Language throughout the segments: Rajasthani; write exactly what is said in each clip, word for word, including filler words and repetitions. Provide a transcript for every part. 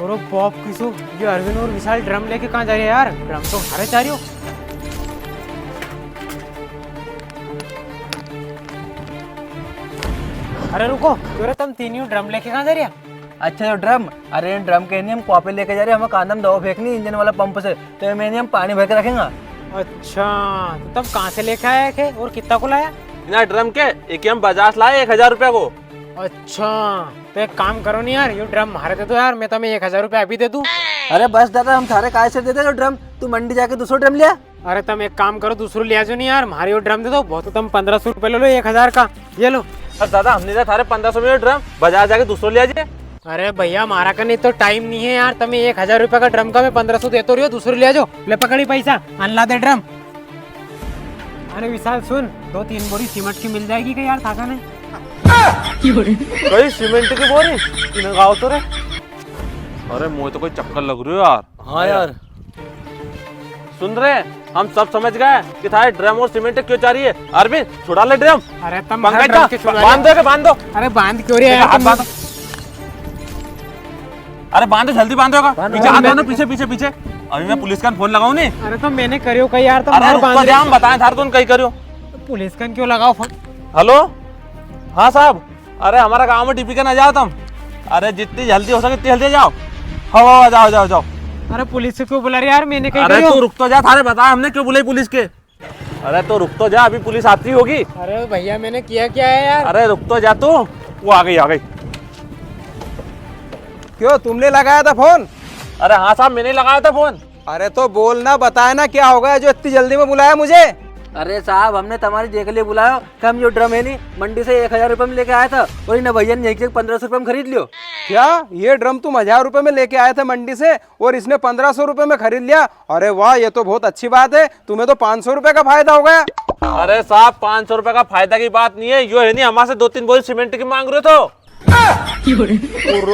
अरे बाप की सो, ये अरविंद और विशाल ड्रम लेके कहाँ जा रहे हैं यार? ड्रम तो हमारे चारियो। अरे रुको, क्यों रे, तम तीनियो ड्रम लेके कहाँ जा रहे हैं? अच्छा, यो ड्रम? अरे, इन ड्रम के नी हम कुआ पे लेके जा रहे हैं, हमें कांदा में दवा फेंकनी इंजन वाला पंप से, तो इमें नी हम पानी भर के रखेंगा। अच्छा, तो तम कहाँ से लेके आया थे और कितना को लाया? इना ड्रम के, एक हम बाजार से लाए एक हजार रुपया को। अच्छा, तो एक काम करो नी यार, यो ड्रम म्हारे दे दो यार, मैं तमे एक हजार रुपया अभी दे दूं। अरे बस दादा, हम थारे काय से दे दे यो ड्रम, तू मंडी जाके दूसरो ड्रम ले आ। अरे तम एक काम करो, दूसरो ले आजो नी यार, म्हारे यो ड्रम दे दो, बहुत तो तम पन्द्रह सौ रुपया ले लो एक हजार का, ये लो। अरे दादा, हमने दिया थारे पन्द्रह सौ में यो ड्रम, बाजार जाके दूसरो ले आजे। अरे भैया, म्हारा कने तो टाइम नी है यार, तमे एक हजार रुपया का ड्रम का मैं पन्द्रह सौ देतो रियो, दूसरो ले आजो। ले पकड़ी पैसा, अन ला दे ड्रम। अरे विशाल सुन, दो तीन बोरी सीमेंट की मिल जाएगी क्या यार थाका ने? कई सीमेंट की बोरी? इन्हें गाओ तो रे। अरे मोए तो कोई चक्कर लग रियो यार। हाँ यार। सुन रे, हम सब समझ गए कि थारे ड्रम और सीमेंट क्यों चाहिए। अरविंद, छुड़ा ले ड्रम। अरे तम पंकज ड्रम दा, के छुड़ा बांध दो, के बांध दो। अरे बांध क्यों रहे यार हाथ तुम? बांधो। अरे बांधो, जल्दी बांधो का। बांधो, पीछे हाथ बांधो। बांधो, पीछे, पीछे, पीछे। अभी मैं पुलिस का फोन लगाऊं नी। अरे तो मैंने करियो कई यार, तो अरे मारो रुक तो बांध जा, हम बताएं थारे तुम कई करियो। पुलिस का क्यों लगाओ फोन? हेलो, हाँ साहब, अरे हमारा गांव में डीपी के ना जाओ तुम। अरे जितनी जल्दी हो सके इतनी जल्दी जाओ। हाँ, हाँ, जाओ, जाओ, जाओ। अरे पुलिस से क्यों बुला रहे यार, मैंने कई अरे करियो? तू रुक तो जा, थारे बताया हमने क्यों बुलाई पुलिस के। अरे तो रुक तो जा, अभी पुलिस आती होगी। अरे भैया, मैंने किया क्या है यार? अरे रुक तो जा तू, वो आ गई, आ गई। क्यों, तुमने लगाया था फोन? अरे हाँ साहब, मैंने ही लगाया था फोन। अरे तो बोल ना, बताए ना, क्या हो गया जो इतनी जल्दी में बुलाया मुझे? अरे साहब, हमने तमारी जेके लिए बुलायो कि हम यो ड्रम है नी, मंडी से एक हजार रुपए में लेके आया था और इन भैया ने यहीं से पन्द्रह सौ रुपए में खरीद लियो। क्या? ये ड्रम तुम हजार रुपए में लेके आए थे मंडी से और इसने पन्द्रह सौ रुपए में खरीद लिया? अरे वाह, ये तो बहुत अच्छी बात है, तुम्हें तो पाँच सौ रुपए का फायदा हो गया। अरे साहब, पाँच सौ रुपए का फायदा की बात नहीं है, यो है नी हमारे से दो तीन बोरी सीमेंट की मांग रहे तो। अरे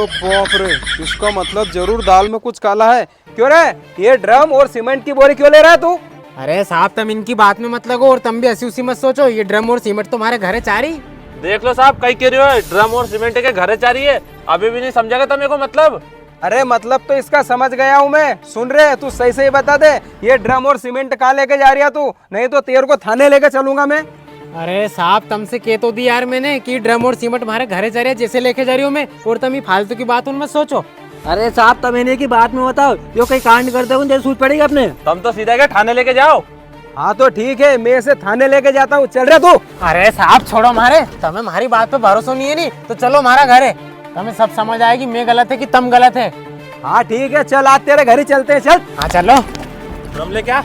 बाप रे, इसका मतलब जरूर दाल में कुछ काला है। क्यों रे, ये ड्रम और सीमेंट की बोरी क्यों ले रहा है तू? अरे साहब, तम इनकी बात में मत लगो और तम भी ऐसी उसी मत सोचो, ये ड्रम और सीमेंट तो म्हारे घरे चारी। देख लो साहब, कई कई रियो है, ड्रम और सीमेंट के घरे चारी है, अभी भी नहीं समझा के तम एको मतलब? अरे मतलब तो इसका समझ गया हूँ मैं। सुन रे, तू सही सही बता दे, ये ड्रम और सीमेंट कहाँ लेके जा रिया तू? नहीं तो तेरे को थाने लेके चलूंगा मैं। अरे साहब, तमसे कह तो दी यार मैंने कि ड्रम और सीमेंट म्हारे घरे चारी है, जैसे लेके जा रियो हूँ मैं, और तम ये फालतू की बात उनमें सोचो। अरे साहब, तम इन्हें की बात में बताओ, यो कई कांड कर दे, उन जैसे सूझ पड़ेगी अपने। तम तो सीधा के थाने लेके जाओ। हाँ तो ठीक है, मैं इसे थाने लेके जाता हूँ, चल रे तू। अरे साहब, छोड़ो म्हारे, तमे म्हारी बात पे भरोसो नहीं है नी, तो चलो म्हारा घरे, तमे सब समझ आएगी, मैं गलत है कि तम गलत है। हाँ ठीक है, चल आज तेरे घर ही चलते हैं, चल। हाँ चलो। ड्रम ले क्या?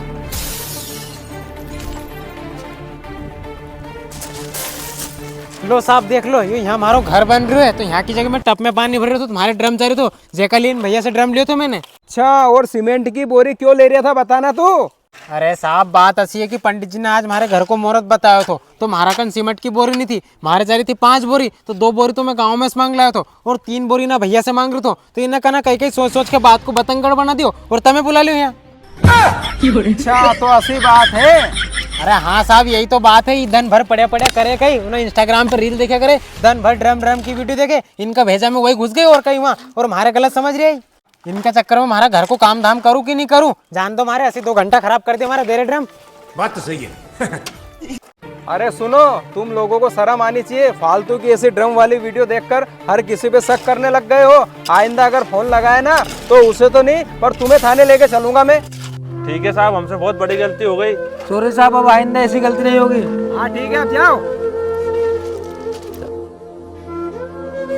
लो साहब देख लो, यो यहाँ म्हारो घर बन रियो है, तो यहाँ की जगह मैं टप में पानी भर रियो थो, तो म्हारे ड्रम चारी थो, जेका लिए इन भैया से ड्रम लियो थो मैंने। अच्छा, और सीमेंट की बोरी क्यों ले रिया था, बताना तू? अरे साहब, बात असी है कि पंडित जी ने आज म्हारे घर को मुहूर्त बतायो थो, तो म्हारा कन सीमेंट की बोरी नी थी, म्हारे चारी थी पांच बोरी, तो दो बोरी तो मैं गांव में से मांग लायो थो और तीन बोरी ना भैया से मांग रियो थो, तो इन्हें कना कई कई सोच सोच के बात को बतंगड़ बना दियो और तमे बुला लियो यहाँ। अच्छा, तो असी बात है? अरे हाँ साहब, यही तो बात है। ये दन भर पड़े पड़े करे कई, उन्हें Instagram पे reel देखे करे, दन भर ड्रम ड्रम की video देखे, इनका भेजा में वही घुस गए और कई वहाँ, और म्हारे गलत समझ रहे। इनका चक्कर में म्हारा घर को काम धाम करूँ कि नहीं करूँ, जान दो म्हारे, असी दो घंटा खराब कर दे म्हारा, दे रे ड्रम। बात तो सही है। अरे सुनो, तुम लोगों को शर्म आनी चाहिए, फालतू की ऐसी ड्रम वाली video देखकर हर किसी पे शक करने लग गए हो। आइंदा अगर फोन लगाए ना, तो उसे तो नहीं, पर तुम्हें थाने लेके चलूंगा मैं। ठीक है साहब, हमसे बहुत बड़ी गलती हो गई। Sorry साहब, अब आइंदा ऐसी गलती नहीं होगी। हाँ ठीक है, अब जाओ।